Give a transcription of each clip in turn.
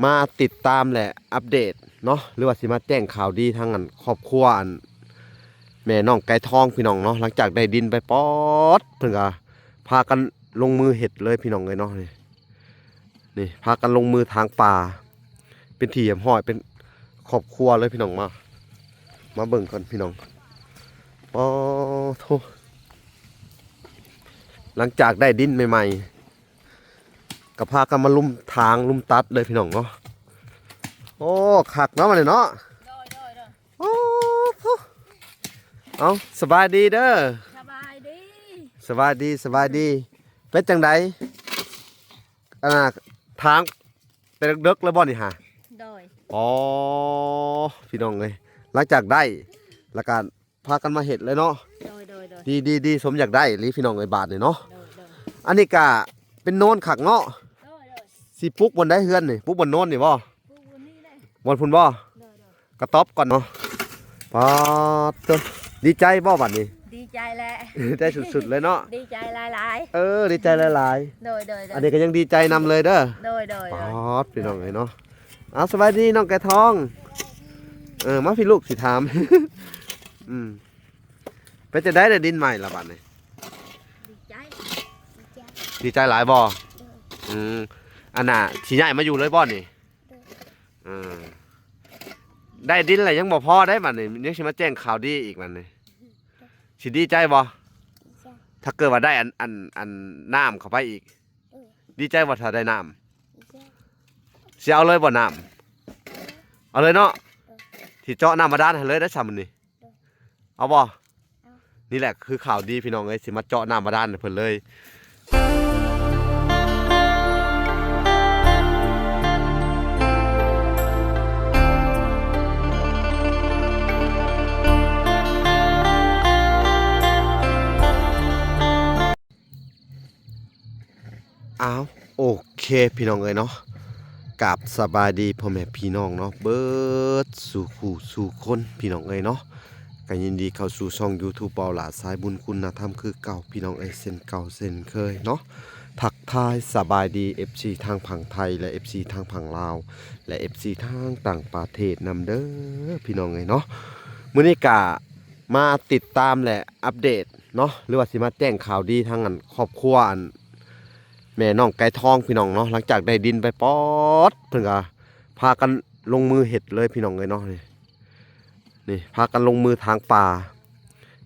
ມາຕິດຕາມ ແລະ ອັບເດດເນາະ ຫຼືວ່າຊິມາແຈ້ງຂ່າວດີທາງອັນຄອບຄົວອັນແມ່ນ້ອງໄກ່ທອງ ພີ່ນ້ອງເນາະ. ຫຼັງຈາກໄດ້ດິນໄປປອດ ເພິ່ນກໍພາກັນລົງມືເຮັດເລີຍ ພີ່ນ້ອງເອີຍເນາະ. ນີ້ ນີ້ພາກັນລົງມືຖາງປ່າ ເປັນທີ່ຮຽບຮ້ອຍ ເປັນຄອບຄົວເລີຍ ພີ່ນ້ອງ. ມາ ມາເບິ່ງກ່ອນ ພີ່ນ້ອງ. ປາໂທ້ ຫຼັງຈາກໄດ້ດິນໃໝ່ໆ ກໍພາກັນມາລຸມຖາງລຸມຕັດເລີຍ ພີ່ນ້ອງເນາະ. ໂອ້ ຄັກເນາະ ບັດນີ້ເນາະ. ໂດຍ ໂດຍ ໂດຍ. ໂອ້ໂທ້ ເອົ້າ ສະບາຍດີເດີ. ສະບາຍດີ ສະບາຍດີ ສະບາຍດີ. ເປັນຈັ່ງໃດ ອັນນ່າ ຖາງແຕ່ເດິກໆ ແລ້ວບໍ່ນີ້ຫາ? ໂດຍ. ອໍ ພີ່ນ້ອງເອີຍ ຫຼັງຈາກໄດ້ ແລ້ວກໍ ພາກັນມາເຮັດເລີຍເນາະ. ໂດຍ ໂດຍ ໂດຍ. ດີ ດີ ດີ ສົມຢາກໄດ້ອີ່ຫຼີ ພີ່ນ້ອງເອີຍ ບາດນີ້ເນາະ. ໂດຍ ໂດຍ. ອັນນີ້ກະເປັນໂນນຄັກເນາະ. ໂດຍ ໂດຍ. ຊິປຸກບ່ອນໃດເຮືອນນີ້? ປຸກບ່ອນໂນນນີ້ບໍ່? ປຸກບ່ອນນີ້ແຫຼະ. ບ່ອນພຸ້ນບໍ່? ໂດຍ ໂດຍ. ກະຕອບກ່ອນເນາະ. ປາດໂທ້ ດີໃຈບໍ່ບາດນີ້? ດີໃຈແຫຼະ ດີໃຈສຸດໆ ເລີຍເນາະ. ດີໃຈຫຼາຍໆ. ເອີ ດີໃຈຫຼາຍໆ. ໂດຍ ໂດຍ ໂດຍ. ອັນນີ້ກໍຍັງດີໃຈນຳເລີຍເດີ. ໂດຍ ໂດຍ ໂດຍ. ປາດ ພີ່ນ້ອງເອີຍເນາະ. ເອົາ ສະບາຍດີນ້ອງໄກ່ທອງ. ເອີ ມາພີ່ລູກ ຊິຖາມ. ອືມ ເປັນຈັ່ງໃດໄດ້ດິນໃໝ່ລະບາດນີ້? ດີໃຈ ດີໃຈ ດີໃຈຫຼາຍບໍ່? ໂດຍ. ອືມ ອັນນ່າ ຊິຍ້າຍມາຢູ່ເລີຍບໍ່ນີ້? ໂດຍ. ເອີ ໄດ້ດິນແລ້ວຍັງບໍ່ພໍໄດ໋ບາດນີ້ ຍັງຊິມາແຈ້ງຂ່າວດີອີກບາດນີ້ ຊິດີໃຈບໍ່? ດີໃຈ. ຖ້າເກີດວ່າໄດ້ອັນ ອັນ ອັນນ້ຳເຂົ້າໄປອີກ? ເອີ. ດີໃຈບໍ່ຖ້າໄດ້ນ້ຳ? ດີໃຈ. ຊິເອົາເລີຍບໍ່ນ້ຳ? ເອົາເລີຍເນາະ. ເອີ. ຊິເຈາະນ້ຳບາດານໃຫ້ເລີຍໄດ໋ຊ່ຳນີ້. ເອີ. ເອົາບໍ່? ເອົາ. ນີ້ແຫຼະຄືຂ່າວດີພີ່ນ້ອງເອີຍ ຊິມາເຈາະນ້ຳບາດານໃຫ້ເພິ່ນເລີຍ. ອ້າວ ໂອເຄ ພີ່ນ້ອງເອີຍເນາະ ກາບສະບາຍດີພໍ່ແມ່ພີ່ນ້ອງເນາະ ເບິດສູ່ຄູ່ສູ່ຄົນ ພີ່ນ້ອງເອີຍເນາະ. ກໍຍິນດີເຂົ້າສູ່ຊ່ອງ YouTube ເບົາຫຼ້າສາຍບຸນຄຸນນະທຳຄືເກົ່າ ພີ່ນ້ອງເອີຍ ເຊັ່ນເກົ່າເຊັ່ນເຄີຍເນາະ. ທັກທາຍສະບາຍດີ ເອັຟຊີ ທາງຝັ່ງໄທ ແລະ ເອັຟຊີ ທາງຝັ່ງລາວ ແລະ ເອັຟຊີ ທາງຕ່າງປະເທດນຳເດີ ພີ່ນ້ອງເອີຍເນາະ. ມື້ນີ້ກະ ມາຕິດຕາມ ແລະ ອັບເດດເນາະ ຫຼືວ່າຊິມາແຈ້ງຂ່າວດີທາງອັນຄອບຄົວອັນແມ່ນ້ອງໄກ່ທອງ ພີ່ນ້ອງເນາະ. ຫຼັງຈາກໄດ້ດິນໄປປອດ ເພິ່ນກໍພາກັນລົງມືເຮັດເລີຍ ພີ່ນ້ອງເອີຍເນາະ. ນີ້ ນີ້ພາກັນລົງມືຖາງປ່າ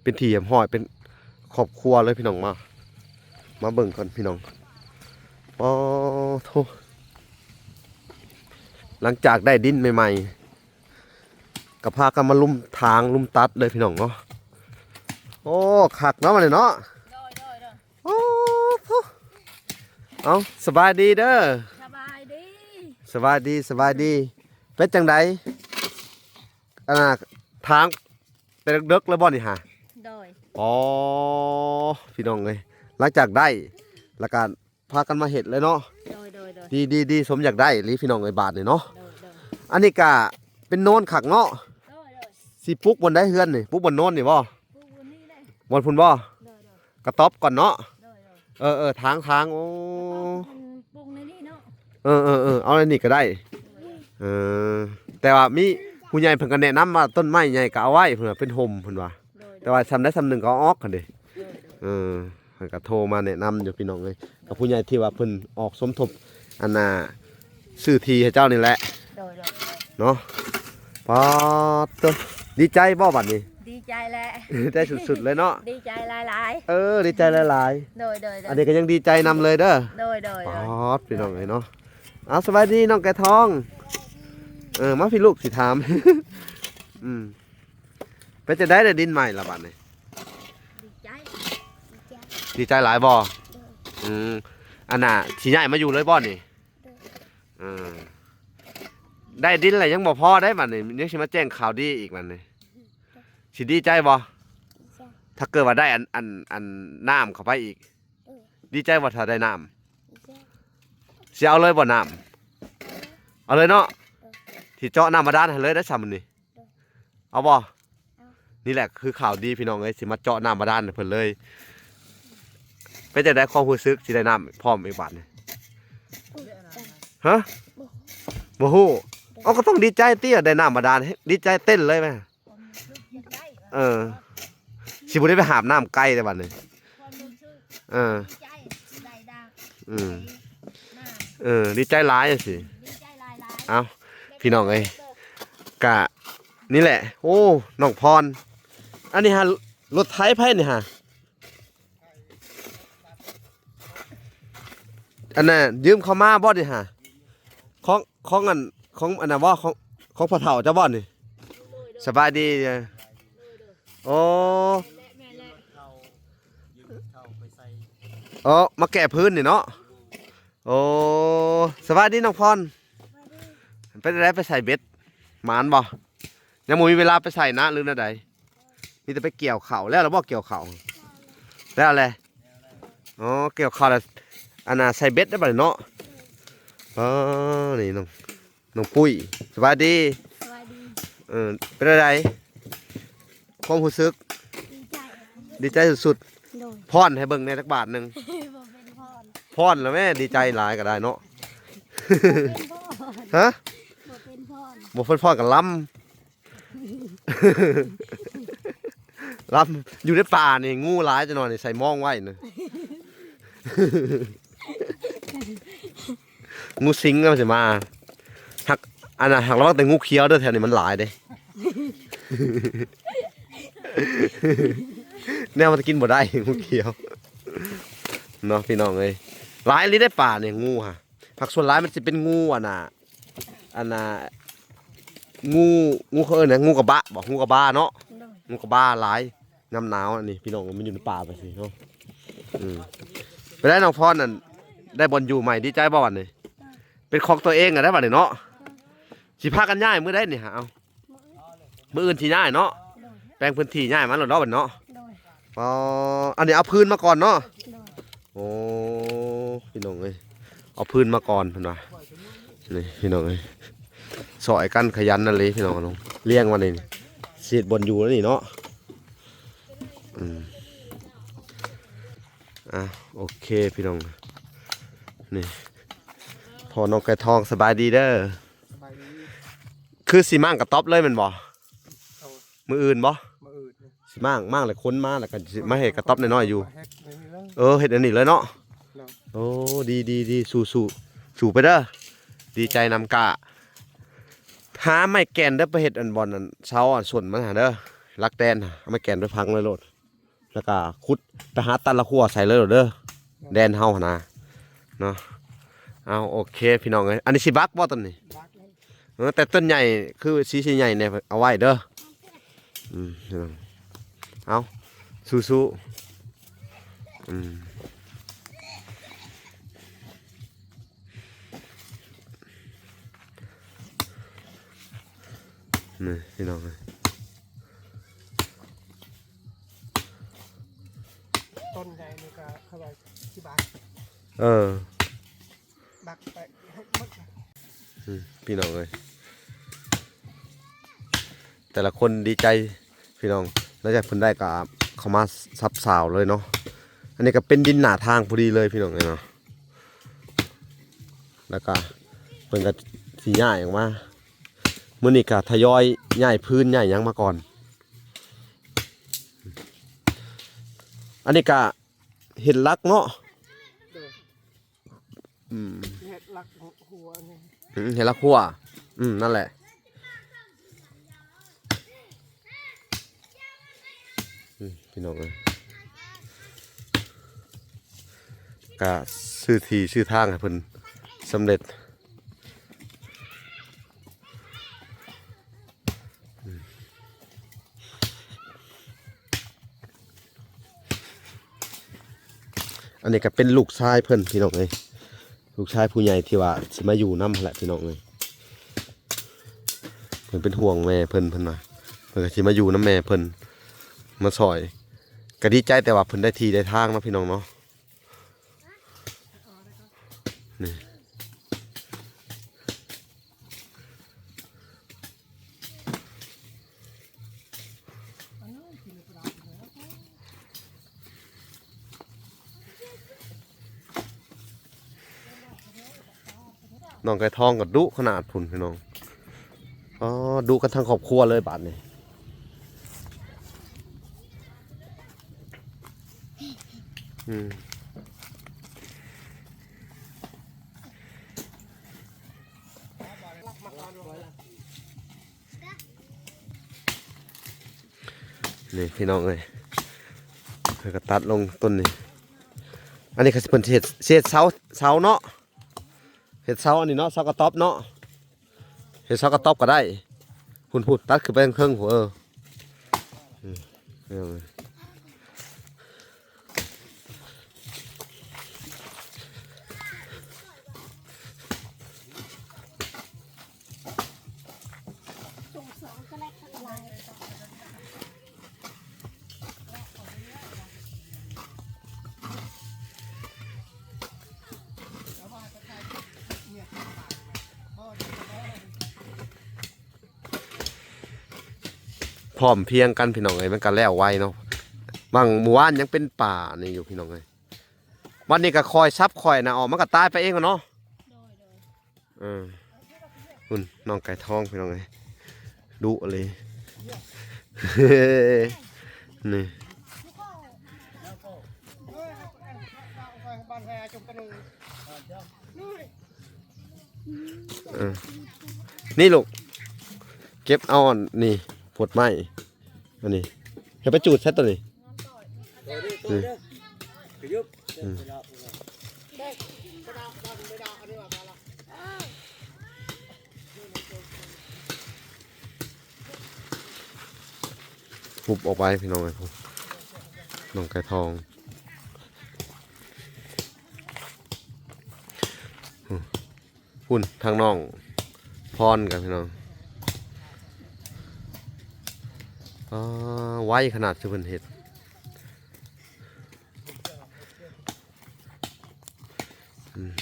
ເປັນທີ່ຮຽບຮ້ອຍ ເປັນຄອບຄົວເລີຍ ພີ່ນ້ອງ. ມາ ມາເບິ່ງກ່ອນ ພີ່ນ້ອງ. ປາໂທ້ ຫຼັງຈາກໄດ້ດິນໃໝ່ໆ ກໍພາກັນມາລຸມຖາງລຸມຕັດເລີຍ ພີ່ນ້ອງເນາະ. ໂອ້ ຄັກເນາະ ບັດນີ້ເນາະ. ໂດຍ ໂດຍ ໂດຍ. ໂອ້ໂທ້ ເອົ້າ ສະບາຍດີເດີ. ສະບາຍດີ ສະບາຍດີ ສະບາຍດີ. ເປັນຈັ່ງໃດ ອັນນ່າ ຖາງແຕ່ເດິກໆ ແລ້ວບໍ່ນີ້ຫາ? ໂດຍ. ອໍ ພີ່ນ້ອງເອີຍ ຫຼັງຈາກໄດ້ ແລ້ວກໍ ພາກັນມາເຮັດເລີຍເນາະ. ໂດຍ ໂດຍ ໂດຍ. ດີ ດີ ດີ ສົມຢາກໄດ້ອີ່ຫຼີ ພີ່ນ້ອງເອີຍ ບາດນີ້ເນາະ. ໂດຍ ໂດຍ. ອັນນີ້ກະເປັນໂນນຄັກເນາະ. ໂດຍ ໂດຍ. ຊິປຸກບ່ອນໃດເຮືອນນີ້? ປຸກບ່ອນໂນນນີ້ບໍ່? ປຸກບ່ອນນີ້ແຫຼະ. ບ່ອນພຸ້ນບໍ່? ໂດຍ ໂດຍ. ກະຕອບກ່ອນເນາະ. ໂດຍ ໂດຍ. ເອີ ເອີ ທາງ ທາງ ໂອ້ ກະຕອບ ອັນປຸກໃນນີ້ເນາະ. ເອີ ເອີ ເອີ ເອົາໃນນີ້ກໍໄດ້. ໂດຍ ໂດຍ. ເອີ ແຕ່ວ່າມີຜູ້ໃຫຍ່ເພິ່ນກໍແນະນຳວ່າຕົ້ນໄມ້ໃຫຍ່ກໍເອົາໄວ້ ເພິ່ນວ່າເປັນຮົ່ມ ເພິ່ນວ່າ. ໂດຍ ໂດຍ. ແຕ່ວ່າຊ່ຳໃດຊ່ຳໜຶ່ງກໍເອົາອອກຫັ້ນເດ. ໂດຍ ໂດຍ. ເອີ ເພິ່ນກໍໂທມາແນະນຳຢູ່ ພີ່ນ້ອງເອີຍ ກັບຜູ້ໃຫຍ່ທີ່ວ່າເພິ່ນອອກສົມທົບ ອັນນ່າ ຊື້ທີ່ໃຫ້ເຈົ້ານີ້ແຫຼະ. ໂດຍ ໂດຍ ໂດຍ. ເນາະ ປາດໂທ້ ດີໃຈບໍ່ບາດນີ້? ດີໃຈແຫຼະ ດີໃຈສຸດໆ ເລີຍເນາະ. ດີໃຈຫຼາຍໆ ເອີ ດີໃຈຫຼາຍໆ. ໂດຍ ໂດຍ ໂດຍ. ອັນນີ້ກໍຍັງດີໃຈນຳເລີຍເດີ. ໂດຍ ໂດຍ ໂດຍ. ປາດ ພີ່ນ້ອງເອີຍເນາະ. ເອົາ ສະບາຍດີນ້ອງໄກ່ທອງ. ເອີ ມາພີ່ລູກ ຊິຖາມ. ອືມ ເປັນຈັ່ງໃດໄດ້ດິນໃໝ່ລະບາດນີ້? ດີໃຈ ດີໃຈ ດີໃຈຫຼາຍບໍ່? ໂດຍ. ອືມ ອັນນ່າ ຊິຍ້າຍມາຢູ່ເລີຍບໍ່ນີ້? ໂດຍ. ເອີ ໄດ້ດິນແລ້ວຍັງບໍ່ພໍໄດ໋ບາດນີ້ ຍັງຊິມາແຈ້ງຂ່າວດີອີກບາດນີ້ ຊິດີໃຈບໍ່? ດີໃຈ. ຖ້າເກີດວ່າໄດ້ອັນ ອັນ ອັນນ້ຳເຂົ້າໄປອີກ? ເອີ. ດີໃຈບໍ່ຖ້າໄດ້ນ້ຳ? ດີໃຈ. ຊິເອົາເລີຍບໍ່ນ້ຳ? ເອົາເລີຍເນາະ. ເອີ. ຊິເຈາະນ້ຳບາດານໃຫ້ເລີຍໄດ໋ຊ່ຳນີ້. ເອົາບໍ່? ນີ້ແຫຼະຄືຂ່າວດີພີ່ນ້ອງເອີຍ ຊິມາເຈາະນ້ຳບາດານໃຫ້ເພິ່ນເລີຍ. ເປັນຈັ່ງໃດຄວາມຮູ້ສຶກຊິໄດ້ນ້ຳພ້ອມອີກບາດນີ້? ຮະ? ບໍ່ຮູ້. ເອົາ ກໍຕ້ອງດີໃຈຕິ ໄດ້ນ້ຳບາດານ ດີໃຈເຕັ້ນເລີຍແມ. ເອີ ຊິບໍ່ໄດ້ໄປຫາບນ້ຳໄກ່ແລ້ວບັດນີ້. ເອີ ອືມ ເອີ ດີໃຈຫຼາຍຈັ່ງຊີ້. ເອົ້າ ພີ່ນ້ອງເອີຍ ກະນີ້ແຫຼະ. ໂອ້ ນ້ອງພອນ ອັນນີ້ຫາ ລົດໄຖໃຜນີ້ຫາ? ອັນນ່າ ຢືມເຂົາມາບໍ່ນີ້ຫາ? ຂອງ ຂອງອັນ ຂອງອັນນ່າບໍ່? ຂອງ ຂອງພໍ່ເຖົ້າເຈົ້າບໍ່ນີ້? ສະບາຍດີ. ໂອ້ ໂອ້ ມາແກ້ພື້ນນີ້ເນາະ. ໂອ້ ສະບາຍດີນ້ອງພອນ. ເປັນຈັ່ງໃດ ໄປໃສ່ເບັດ ໝານບໍ່? ຍັງບໍ່ມີເວລາໄປໃສ່ນະ ຫຼືແນວໃດ? ມີແຕ່ໄປກ່ຽວເຂົ້າ. ແລ້ວລະບໍ່ ກ່ຽວເຂົ້າ? ແລ້ວແຫຼະ. ອໍ ກ່ຽວເຂົ້າແລ້ວ ອັນນ່າ ໃສ່ເບັດໄດ້ບັດນີ້ເນາະ. ອໍ ນີ້ນ້ອງ ນ້ອງປຸ້ຍ ສະບາຍດີ. ສະບາຍດີ. ເອີ ເປັນຈັ່ງໃດ ຄວາມຮູ້ສຶກ? ດີໃຈ ດີໃຈສຸດໆ. ໂດຍ. ພອນໃຫ້ເບິ່ງແດ່ຈັກບາດໜຶ່ງ. ບໍ່ເປັນພອນ. ພອນລະແມ່ ດີໃຈຫຼາຍກໍໄດ້ເນາະ. ບໍ່ເປັນພອນ. ຮະ? ບໍ່ເປັນພອນ. ບໍ່ເປັນພອນກໍລຳ. ລຳ ຢູ່ໃນປ່ານີ້ ງູຫຼາຍຈັກໜ່ອຍນີ້ ໃສ່ມອງໄວ້ນະ. ງູສິງມັນຊິມາ. ຫາກ ອັນນ່າ ຫາກລະວັງແຕ່ງູຂຽວເດີ ແຖວນີ້ມັນຫຼາຍເດ້. ແນວມັນກິນບໍ່ໄດ້ ງູຂຽວເນາະ ພີ່ນ້ອງເອີຍ. ຫຼາຍອີ່ຫຼີເດ້ປ່ານີ້ ງູຫະ. ຫາກສ່ວນຫຼາຍມັນຊິເປັນງູ ອັນນ່າ ອັນນ່າ ງູ ງູເຂົາເອີ້ນຫຍັງ ງູກະບະບໍ່? ງູກະບາເນາະ. ໂດຍ. ງູກະບາຫຼາຍ ຍາມໜາວອັນນີ້ ພີ່ນ້ອງ ມັນຢູ່ໃນປ່າໄປຊີ້ເນາະ. ອືມ ເປັນໃດນ້ອງພອນ ອັນ ໄດ້ບ່ອນຢູ່ໃໝ່ ດີໃຈບໍ່ບັດນີ້? ເປັນຂອງຕົວເອງແລ້ວບັດນີ້ເນາະ. ຊິພາກັນຍ້າຍມື້ໃດນີ້ຫາ? ເອົາ ມື້ອື່ນຊິຍ້າຍເນາະ. ໂດຍ. ແປງພື້ນທີ່ຍ້າຍມາໂລດເນາະບັດເນາະ. ໂດຍ. ອໍ ອັນນີ້ເອົາພື້ນມາກ່ອນເນາະ. ໂດຍ. ໂອ້ ພີ່ນ້ອງເອີຍ ເອົາພື້ນມາກ່ອນເພິ່ນວ່າ. ນີ້ພີ່ນ້ອງເອີຍ ຊ່ອຍກັນຂະຫຍັນນັ້ນເລີຍ ພີ່ນ້ອງເອີຍ. ລ້ຽງມານີ້ ຊິເຮັດບ່ອນຢູ່ແລ້ວນີ້ເນາະ. ອືມ ອ່າ ໂອເຄພີ່ນ້ອງ. ນີ້ ພໍ່ນ້ອງໄກ່ທອງ ສະບາຍດີເດີ. ສະບາຍດີ. ຄືຊິມ້າງກະຕັອບເລີຍແມ່ນບໍ່? ໂດຍ. ມື້ອື່ນບໍ່? ມື້ອື່ນ. ຊິມ້າງ ມ້າງແລ້ວຂົນມາ ແລ້ວກໍຊິມາເຮັດກະຕັອບນ້ອຍໆຢູ່. ເຮັດແນວນີ້ເລີຍ. ເອີ ເຮັດອັນນີ້ເລີຍເນາະ. ໂດຍ. ໂອ້ ດີໆໆ ສູ້ໆ ສູ້ໄປເດີ. ດີໃຈນຳ. ກະຫາໄມ້ແກ່ນເດີ ໄປເຮັດອັນບ່ອນອັນເສົາອັນສົ້ນມັນຫັ້ນເດີ ຫຼັກແຕນ ເອົາໄມ້ແກ່ນໄປຝັງເລີຍໂລດ. ແລ້ວກໍຂຸດໄປຫາຕັດລະຂົວໃສ່ເລີຍເດີ ແດນເຮົາຫັ້ນນະເນາະ. ເອົາ ໂອເຄພີ່ນ້ອງເອີຍ ອັນນີ້ຊິບັກບໍ່ຕອນນີ້? ບັກເລີຍ. ເອີ ແຕ່ຕົ້ນໃຫຍ່ຄືສີ ສີໃຫຍ່ແດ່ ເອົາໄວ້ເດີ. ອືມ ເອົາ ສູ້ໆ. ອືມ ນີ້ພີ່ນ້ອງເອີຍ ຕົ້ນໃຫຍ່ນີ້ກໍເຂົາວ່າຊິບາຍ. ເອີ ບັກໄປໃຫ້ໝົດ. ອືມ ພີ່ນ້ອງເອີຍ ແຕ່ລະຄົນດີໃຈພີ່ນ້ອງ ຫຼັງຈາກເພິ່ນໄດ້ກໍເຂົ້າມາສັບສາວເລີຍເນາະ. ອັນນີ້ກໍເປັນດິນໜ້າທາງພໍດີເລີຍພີ່ນ້ອງເອີຍເນາະ. ແລ້ວກໍເພິ່ນກໍຊິຍ້າຍອອກມາ ມື້ນີ້ກໍທະຍອຍຍ້າຍພື້ນຍ້າຍຫຍັງມາກ່ອນ. ອັນນີ້ກໍເຮັດຫຼັກເນາະ. ໂດຍ. ອືມ ເຮັດຫຼັກຫົວນີ້. ອືມ ເຮັດຫຼັກຫົວ. ອືມ ນັ້ນແຫຼະ. ອືມ ພີ່ນ້ອງເອີຍ ກະຊື້ທີ່ຊື້ທາງໃຫ້ເພິ່ນສຳເລັດ. ອັນນີ້ກໍເປັນລູກຊາຍເພິ່ນພີ່ນ້ອງເອີຍ ລູກຊາຍຜູ້ໃຫຍ່ທີ່ວ່າຊິມາຢູ່ນຳຫັ້ນແຫຼະພີ່ນ້ອງເອີຍ. ເພິ່ນເປັນຫ່ວງແມ່ເພິ່ນ ເພິ່ນວ່າເພິ່ນກໍຊິມາຢູ່ນຳແມ່ເພິ່ນ ມາຊ່ອຍ ກໍດີໃຈ ແຕ່ວ່າເພິ່ນໄດ້ທີ່ໄດ້ທາງເນາະພີ່ນ້ອງເນາະ. ນີ້ ອ ນ້ອງໄກ່ທອງກໍດຸຂະໜາດພຸ້ນພີ່ນ້ອງ. ອໍ ດຸກັນທັງຄອບຄົວເລີຍບາດນີ້. ອືມ ນີ້ພີ່ນ້ອງເອີຍ ເພິ່ນກໍຕັດລົງຕົ້ນນີ້. ອັນນີ້ກໍຊິເພິ່ນຊິເຮັດ ຊິເຮັດເສົາ ເສົາເນາະ ເຮັດເສົາອັນນີ້ເນາະ ເສົາກະຕ໊ອບເນາະ ເຮັດເສົາກະຕ໊ອບກໍໄດ້. ພຸ້ນໆ ຕັດຂຶ້ນໄປເທິງໆ ພຸ້ນ ເອີ ອືມ ເອີ. ພ້ອມພຽງກັນພີ່ນ້ອງເອີຍ ມັນກໍແລ້ວໄວເນາະ. ບາງ ມື້ວານຍັງເປັນປ່ານີ້ຢູ່ພີ່ນ້ອງເອີຍ ວັນນີ້ກໍຄ່ອຍສັບຄ່ອຍນະອອກ ມັນກໍຕາຍໄປເອງເນາະ. ໂດຍ ໂດຍ ເອີ ພຸ້ນ ນ້ອງໄກ່ທອງພີ່ນ້ອງເອີຍ ດຸເລີຍ ນີ້. ເອີ ນີ້ລູກ ເກັບເອົາອັນນີ້ ໂພດໄມ້ ອັນນີ້ ເຮັດໄປຈູດໃສ່ຕົວນີ້ ນີ້ ອືມ. ຮຸບອອກໄປພີ່ນ້ອງເອີຍ ນ້ອງໄກ່ທອງ ພຸ້ນທາງນ້ອງພອນກັນພີ່ນ້ອງ. ອໍ ໄວຂະໜາດທີ່ເພິ່ນເຮັດ ອືມ.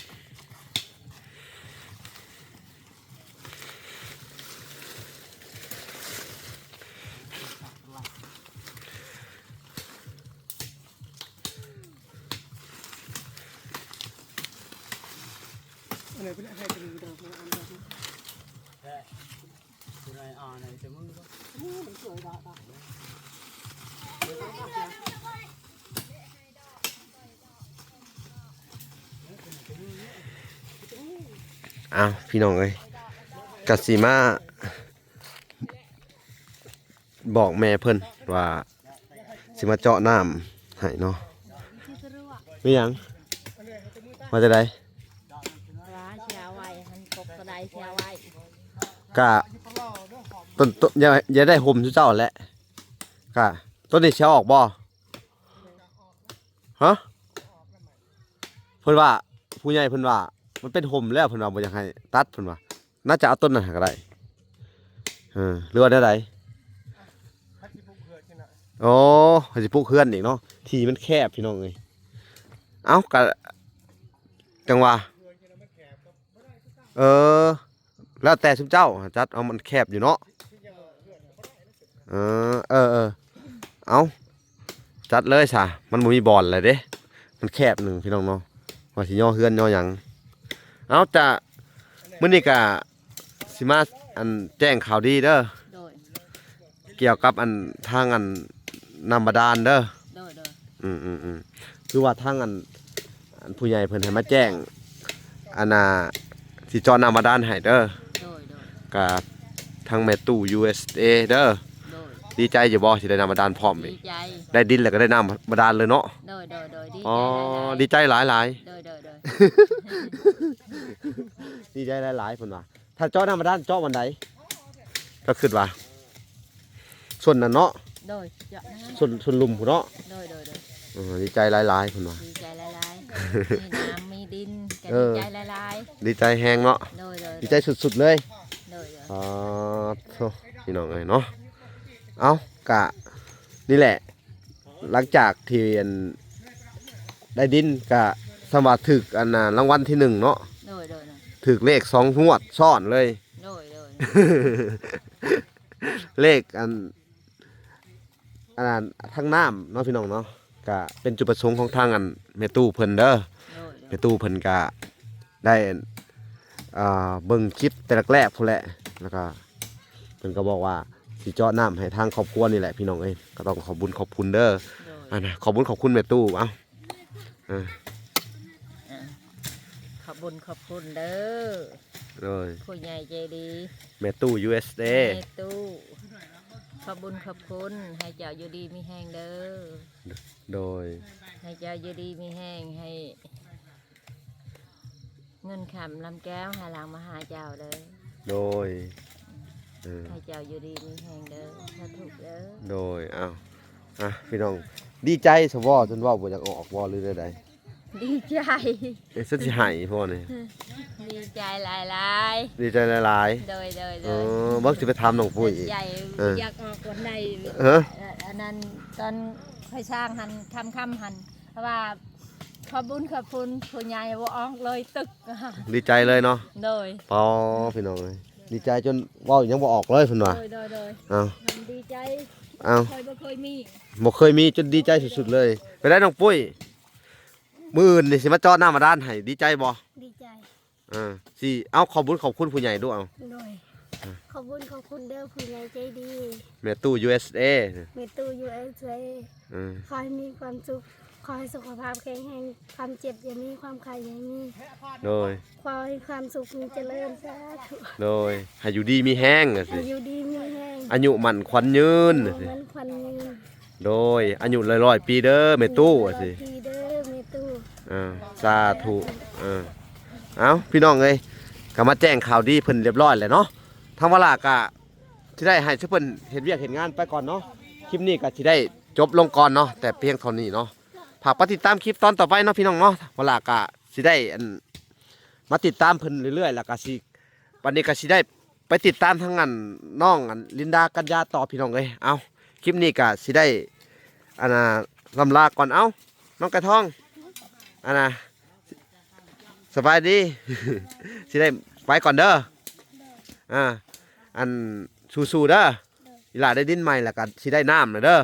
ອ້າວ ພີ່ນ້ອງເອີຍ ກະຊິມາບອກແມ່ເພິ່ນວ່າຊິມາເຈາະນ້ຳໃຫ້ເນາະ. ມີຫຍັງ? ວ່າຈັ່ງໃດ? ວ່າຊິເອົາໄວ້ ຫັ້ນ ກົກໂຕໃດຊິເອົາໄວ້? ກະ ຕົ້ນ ຕົ້ນ ຢ່າ ຢ່າໄດ້ຫົ່ມຊຸເຈົ້າແຫຼະ. ກະ ຕົ້ນນີ້ຊິເອົາອອກບໍ່? ຮະ? ເພິ່ນວ່າ ຜູ້ໃຫຍ່ເພິ່ນວ່າ ມັນເປັນຫົ່ມແລ້ວ ເພິ່ນວ່າບໍ່ຢາກໃຫ້ຕັດ ເພິ່ນວ່າ ໜ້າຈະເອົາຕົ້ນນັ້ນໃຫ້ກໍໄດ້. ເອີ ຫຼືວ່າແນວໃດ? ອໍ ເຮົາຊິປຸກເຮືອນອີກເນາະ ທີ່ມັນແຄບ ພີ່ນ້ອງເອີຍ. ເອົ້າ ກະ ຈັ່ງວ່າ ເອີ ແລ້ວແຕ່ຊຸມເຈົ້າຈັດເອົາ ມັນແຄບຢູ່ເນາະ. ເອີ ເອີ ເອີ ເອົາ ຈັດເລີຍຊະ ມັນບໍ່ມີບ່ອນແລ້ວເດ້ ມັນແຄບໜຶ່ງ ພີ່ນ້ອງເນາະ ວ່າຊິຍໍເຮືອນຍໍຫຍັງ. ເອົາ ຈະ ມື້ນີ້ກະຊິມາ ອັນ ແຈ້ງຂ່າວດີເດີ ໂດຍ ກ່ຽວກັບ ອັນ ທາງ ອັນ ນ້ຳບາດານເດີ. ໂດຍ ໂດຍ ອືມ ອືມ ອືມ ຄືວ່າທາງ ອັນ ອັນຜູ້ໃຫຍ່ເພິ່ນໃຫ້ມາແຈ້ງ ອັນນ່າ ຊິເຈາະນ້ຳບາດານໃຫ້ເດີ. ໂດຍ ໂດຍ ກະທາງແມ່ຕູ້ ຢູເອັສເອ ເດີ. ໂດຍ ດີໃຈຢູ່ບໍ່ ຊິໄດ້ນ້ຳບາດານພ້ອມອີກ? ດີໃຈ ໄດ້ດິນແລ້ວກໍໄດ້ນ້ຳບາດານເລີຍເນາະ. ໂດຍ ໂດຍ ໂດຍ ດີໃຈຫຼາຍໆ. ອໍ ດີໃຈຫຼາຍໆ. ໂດຍ ໂດຍ ໂດຍ ດີໃຈຫຼາຍໆ ເພິ່ນວ່າ. ຖ້າເຈາະນ້ຳບາດານເຈາະບ່ອນໃດ? ເຈົ້າຄິດວ່າ ສ່ວນນັ້ນເນາະ? ໂດຍ ເຈາະນະ ສ່ວນ ສ່ວນລຸ່ມພຸ້ນເນາະ? ໂດຍ ໂດຍ ໂດຍ ເອີ ດີໃຈຫຼາຍໆ ເພິ່ນວ່າ ດີໃຈຫຼາຍໆ ມີນ້ຳມີດິນກໍ ເອີ ດີໃຈຫຼາຍໆ. ດີໃຈແຮງເນາະ? ໂດຍ ໂດຍ ໂດຍ ດີໃຈສຸດໆເລີຍ. ໂດຍ ໂດຍ ອໍ ໂທ້ ພີ່ນ້ອງເອີຍເນາະ. ເອົ້າ ກະນີ້ແຫຼະ ຫຼັງຈາກທີ່ ອັນ ໄດ້ດິນກະສ່ຳວ່າຖືກ ອັນນ່າ ລາງວັນທີໜຶ່ງເນາະ. ໂດຍ ໂດຍ ໂດຍ ຖືກເລກສອງງວດຊ້ອນເລີຍ. ໂດຍ ໂດຍ ໂດຍ ເລກ ອັນ ອັນນັ້ນ ທາງນ້ຳເນາະ ພີ່ນ້ອງເນາະ ກະເປັນຈຸດປະສົງຂອງທາງ ອັນ ແມ່ຕູ້ເພິ່ນເດີ. ໂດຍ ໂດຍ ແມ່ຕູ້ເພິ່ນກະໄດ້ ອ່າ ເບິ່ງຄລິບແຕ່ແລກໆພຸ້ນແຫຼະ ແລ້ວກໍເພິ່ນກໍບອກວ່າຊິເຈາະນ້ຳໃຫ້ທາງຄອບຄົວນີ້ແຫຼະ ພີ່ນ້ອງເອີຍ ກໍຕ້ອງຂອບບຸນຂອບຄຸນເດີ. ໂດຍ ອັນນະ ຂອບບຸນຂອບຄຸນແມ່ຕູ້ ເອົ້າ ເອີ ອ່າ ຂອບບຸນຂອບຄຸນເດີ. ໂດຍ ຜູ້ໃຫຍ່ໃຈດີ ແມ່ຕູ້ ຢູເອັສເອ ແມ່ຕູ້ ຂອບບຸນຂອບຄຸນ ໃຫ້ເຈົ້າຢູ່ດີມີແຮງເດີ. ໂດຍ ໃຫ້ເຈົ້າຢູ່ດີມີແຮງ ໃຫ້ເງິນຄຳລຳແກ້ວ ໃຫ້ຫຼັງມາຫາເຈົ້າເດີ. ໂດຍ ເອີ ໃຫ້ເຈົ້າຢູ່ດີມີແຮງເດີ ສາທຸເດີ. ໂດຍ ເອົ້າ ອ່ະ ພີ່ນ້ອງ ດີໃຈຊະບໍ່ ຈົນເວົ້າບໍ່ຢາກອອກບໍ່ ຫຼືແນວໃດ? ດີໃຈ ເອີ ຊັ້ນຊິໄຫ້ບໍ່ນີ້? ດີໃຈຫຼາຍໆ ດີໃຈຫຼາຍໆ. ໂດຍ ໂດຍ ໂດຍ ເອີ ເບິ່ງຊິໄປຖາມນ້ອງປຸ້ຍອີກ. ໃຈ ເອີ ຢາກອອກວັນໃດ? ເອີ ເອີ ອັນນັ້ນ ຕອນຂ້ອຍສ້າງຫັ້ນ ຄຳໆຫັ້ນ ເພາະວ່າ ຂອບບຸນຂອບຄຸນຜູ້ໃຫຍ່ ບໍ່ອອກເລີຍຕຶກ ດີໃຈເລີຍເນາະ. ໂດຍ ປາ ພີ່ນ້ອງເອີຍ ດີໃຈຈົນເວົ້າຫຍັງບໍ່ອອກເລີຍເພິ່ນວ່າ. ໂດຍ ໂດຍ ໂດຍ ເອົ້າ ດີໃຈ ເອົ້າ ຂ້ອຍບໍ່ເຄີຍມີ ບໍ່ເຄີຍມີ ຈົນດີໃຈສຸດໆເລີຍ. ເປັນໃດນ້ອງປຸ້ຍ ມື້ອື່ນນີ້ຊິມາເຈາະນ້ຳບາດານໃຫ້ ດີໃຈບໍ່? ດີໃຈ. ເອີ ຊິເອົາ ຂອບບຸນຂອບຄຸນຜູ້ໃຫຍ່ດູ ເອົາ. ໂດຍ ອ່າ ຂອບບຸນຂອບຄຸນເດີຜູ້ໃຫຍ່ໃຈດີ ແມ່ຕູ້ ຢູເອັສເອ ແມ່ຕູ້ ຢູເອັສເອ. ເອີ ຂໍໃຫ້ມີຄວາມສຸກ ຂໍໃຫ້ສຸຂະພາບແຂງແຮງ ຄວາມເຈັບຢ່າມີ ຄວາມໄຂ້ຢ່າມີ. ໂດຍ ຂໍໃຫ້ຄວາມສຸກມີຈະເລີນ ສາທຸ. ໂດຍ ໃຫ້ຢູ່ດີມີແຮງ ວ່າ ໃຫ້ ຊິ ຢູ່ດີມີແຮງ ອາຍຸໝັ້ນຂວັນຍືນ ອາຍຸໝັ້ນຂວັນຍືນ. ໂດຍ ອາຍຸຫຼາຍໆປີເດີແມ່ຕູ້ ວ່າຊິ ຫຼາຍໆປີເດີແມ່ຕູ້. ເອີ ສາທຸ. ເອີ ເອົ້າ ພີ່ນ້ອງເອີຍ ກໍມາແຈ້ງຂ່າວດີເພິ່ນຮຽບຮ້ອຍແລ້ວເນາະ. ທາງວາລາກໍຊິໄດ້ໃຫ້ເພິ່ນເຮັດວຽກເຮັດງານໄປກ່ອນເນາະ. ຄລິບນີ້ກໍຊິໄດ້ຈົບລົງກ່ອນເນາະ ແຕ່ພຽງເທົ່ານີ້ເນາະ. ຝາກໄປຕິດຕາມຄລິບຕອນຕໍ່ໄປເນາະ ພີ່ນ້ອງເນາະ. ວາລາກໍຊິໄດ້ ອັນ ມາຕິດຕາມເພິ່ນເລື້ອຍໆ ແລ້ວກໍຊິ ບັດນີ້ກໍຊິໄດ້ໄປຕິດຕາມທາງອັນ ນ້ອງອັນ ລິນດາ ກັນຍາ ຕໍ່ ພີ່ນ້ອງເອີຍ. ເອົ້າ ຄລິບນີ້ກໍຊິໄດ້ ອັນນ່າ ລ່ຳລາກ່ອນ. ເອົ້າ ນ້ອງໄກ່ທອງ ອັນນ່າ ສະບາຍດີ ຊິໄດ້ໄປກ່ອນເດີ. ອ່າ ອັນ ສູ້ໆເດີ ອີ່ຫຼ້າໄດ້ດິນໃໝ່ ແລ້ວກໍຊິໄດ້ນ້ຳແລ້ວເດີ.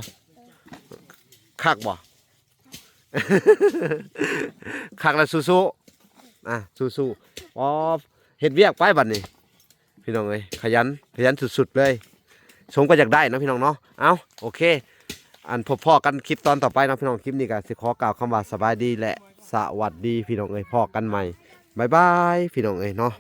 ຄັກບໍ່? ຄັກແລ້ວ ສູ້ໆ ອ່ະ ສູ້ໆ. ອໍ ເຮັດວຽກໄປບັດນີ້ ພີ່ນ້ອງເອີຍ ຂະຫຍັນ ຂະຫຍັນສຸດໆເລີຍ. ສົມກໍຢາກໄດ້ເນາະ ພີ່ນ້ອງເນາະ. ເອົ້າ ໂອເຄ ອັນ ພົບພໍ້ກັນຄລິບຕອນຕໍ່ໄປເນາະ ພີ່ນ້ອງ. ຄລິບນີ້ກໍຊິຂໍກ່າວຄຳວ່າສະບາຍດີ ແລະ ສະຫວັດດີ ພີ່ນ້ອງເອີຍ. ພໍ້ກັນໃໝ່ ບາຍບາຍ ພີ່ນ້ອງເອີຍເນາະ.